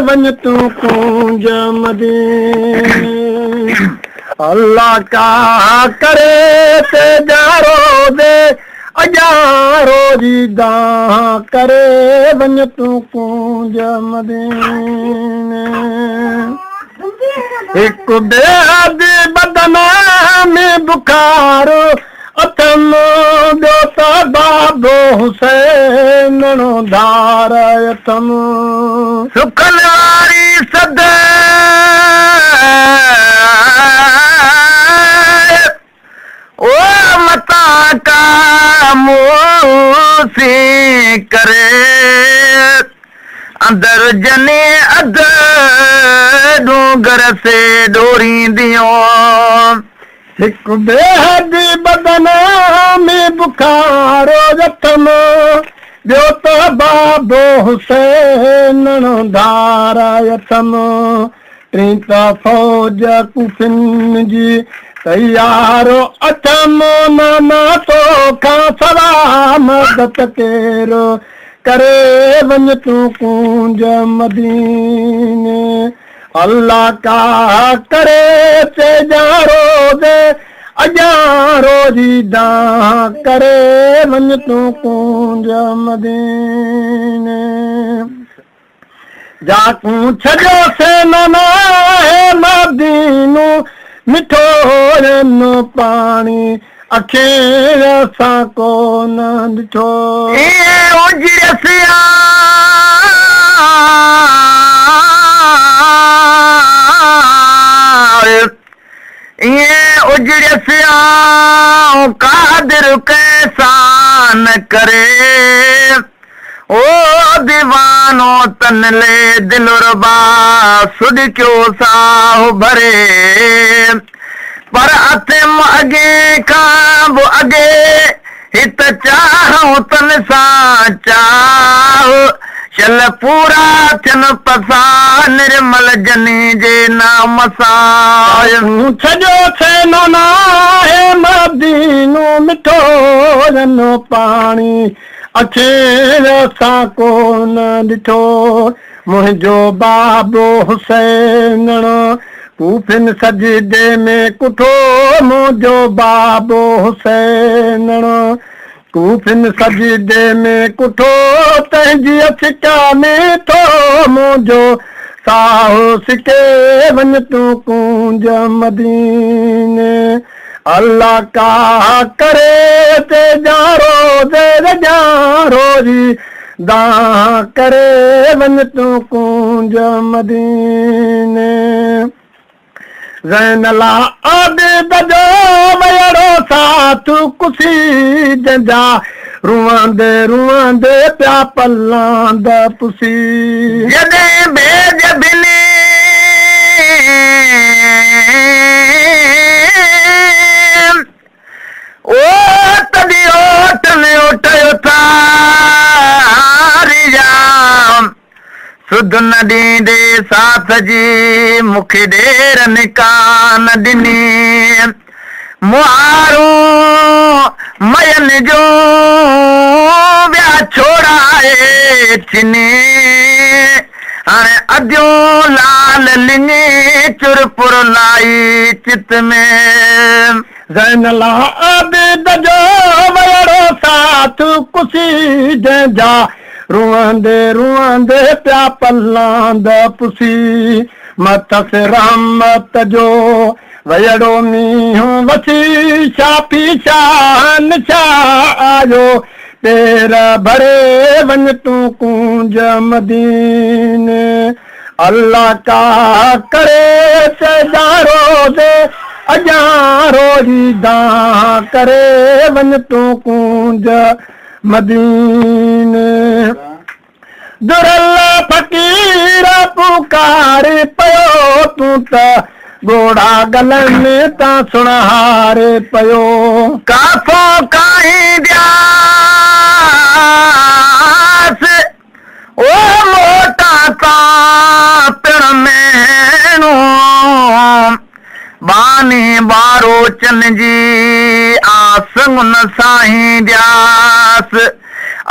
وڃ تون ڪونج مديني. الله ڪا ڪري تنهنجا روزي اڳيان روزي دانهن ڪري وڃ تون ڪونج مديني. هڪ بيحد بدنامي بخار اٿم ٻيو ته بابو حسينڻو ڌار اٿم. سکن واري سڌ او متان ڪا مون سين ڪري. اندر جني اڌ ڏونگر سي ڏورينديون. هڪ بيحد بدنامي بخارو اٿم، ٻيو ته بابو حسينڻ ڌار اٿم، ٽين ته فوج ڪوفين جي تيار اٿم، نانا توکان سوا مدد ڪير ڪري، وڃ تون ڪونج مديني. الله ڪا ڪري چئجان روز اڳيان روزي دانهن ڪري وڃ تون ڪونج مديني جا تون ڇڏيو سي نه ناهي مدينو مٺو رنو پاڻي اکين اسان ڪو نه ڏٺو. ايئن اجڙيس آء، ايئن اجڙيس آئون قادر ڪنهن سان نه ڪري، او ديوانو تن لي دلربا سڏڪيو ساهه ڀري. پر اٿيم اڳئين کان به اڳي، هت چاهئون تن سان چاهه، شل پورا ٿين پساهه نرمل جني جي نام سان. تون ڇڏيو ڇينو ناهي مدينو مٺو رنو پاڻي اکين اسان ڪو نه ڏٺو. منهنجو بابو حسينڻ ڪوفين سجدي ۾ ڪٺو منهنجو بابو حسينڻ ڪوفين سجدي ۾ ڪٺو تنهنجي سڪا ۾ ٿو منهنجو ساهه سڪي وڃ تون ڪونج مديني الله ڪا ڪري تيجان روز رجان روزي دانهن ڪري وڃ تون ڪونج مديني. زين العابد جو ويڙو ساٿ ڪسي جنهن جا روئندي روئندي پيا پلاند پسي. جڏهن ڀيڄ ڀني او تڏي اوٺ ۾ اوٺيو ٿاريان، سڌ نه ڏيندي ساٿ جي، مون کي ڏير نڪان ڏني. مهارون مئن جون ويا ڇوڙائي ڇني. هاڻي اديون لال لڱي چرپر لائي چت ۾. زين العابد جو ويڙو ساٿ ڪسي جنهن جا روئندي روئندي پيا پلاند پسي مٿس رحمت جو ويڙو مينهن وسي شافي شاهن شاهه آيو پير ڀري وڃ تون ڪونج مديني الله ڪا ڪري چئجان روز اڳيان روئي دانهن ڪري وڃ تون ڪونج مديني درل فقير پڪاري پيو تون ته ڳوڙها ڳلن تان سڻهاري پيو. ڪافو ڪاهيندياس او موٽا تان پڻ ميڻو، ٻانهي ٻاروچن جي آس ان ساهيندياس.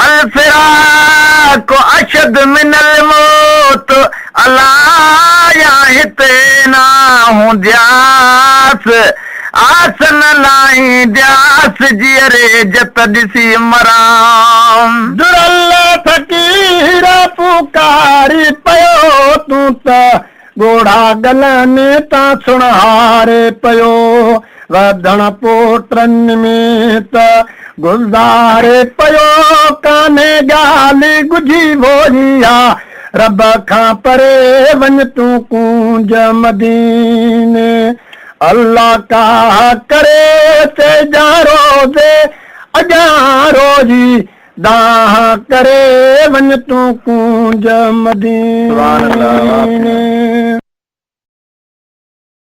الفراق اشد من الموت. لايا هتي نه هوندياس، آس نه لاهيندياس، جيئري جت ڏسي مران. درل فقير پڪاري پيو، تون ته ڳوڙها ڳلن تان سڻهاري پيو. وڌڻ پوٽن ۾ ته گذاري پيو، ڪانهي ڳالهه ڳجهي ووري آ، رب کان پري وڃ تون ڪونج مديني. الله ڪا ڪري چئجان روزي اڳيان روئي دانهن ڪري وڃ تون ڪونج مديني.